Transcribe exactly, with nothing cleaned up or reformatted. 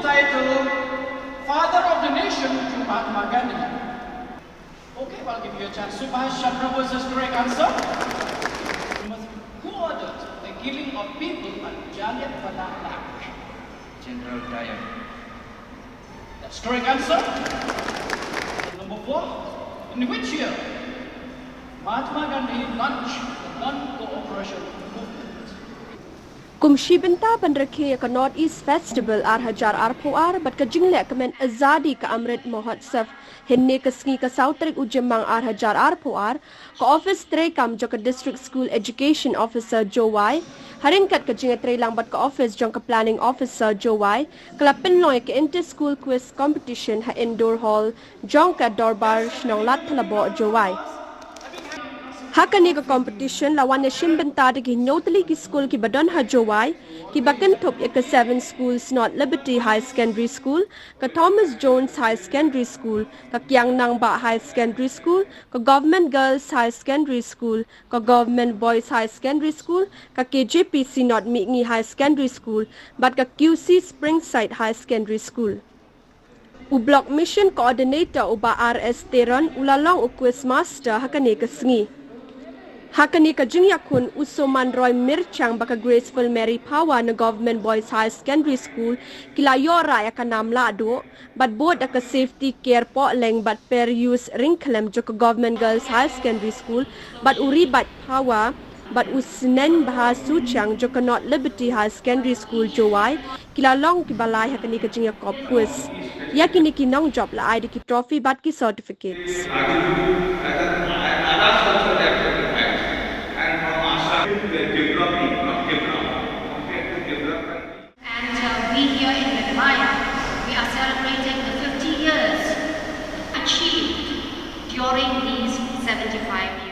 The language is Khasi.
Title, Father of the Nation to Mahatma Gandhi. Okay, I'll give you a chance. Subhash Chandra Bose is correct answer. You must, who ordered the killing of people at Jallianwala Bagh? General Dyer. That's correct answer. Number four, in which year Mahatma Gandhi launched the non-cooperation movement? Kum shi bynta ban rakhe ïa ka North East Festival ar hajar arphew ar bad ka jingleh ka mut Azadi Ka Amrit Mahotsav, hynne ka sngi ka saw tarik u Jymmang ar hajar arphew ar, ka ophis treikam jong ka District School Education Officer Jowai, ha ryngkat ka jingïatreilang bad ka ophis jong ka Planning Officer Jowai, ka la pynlong ïa ka Inter School Quiz Competition ha Indoor Hall jong ka Dorbar Shnong Ladthadlaboh Jowai. Ha kane ka competition la wan ïashim bynta da ki hynñiew tylli ki skul kiba don ha Jowai, kiba kynthup ïa ka Seven Schools North Liberty High Secondary School, ka Thomas Jones High Secondary School, ka Kiang Nangbah High Secondary School, ka Government Girls High Secondary School, ka Government Boys High Secondary School, ka K J P C North Mihngi High Secondary School, bad ka Q C Springside High Secondary School. U Block Mission Coordinator u Bah R S Teron u la long u Quiz Master ha kane ka sngi. Ha kane ka jingïakhun u Soman Roy Mirchang bad ka Graceful Mary Phawa na Government Boys High Secondary School ki la ïoh rah ïa ka nam lahduh bad bud da ka Safety Care Pohleng bad Perius Ryngkhlem jong ka Government Girls High Secondary School bad u Ribait Phawa bad u Sneng Bha Suchiang jong ka North Liberty High Secondary School Jowai ki la long kiba lai ha kane ka jingïakop quiz. Ïa kine ki nongjop la ai da ki trophy bad ki certificates. And uh, we here in Meghalaya, we are celebrating the fifty years achieved during these seventy-five years.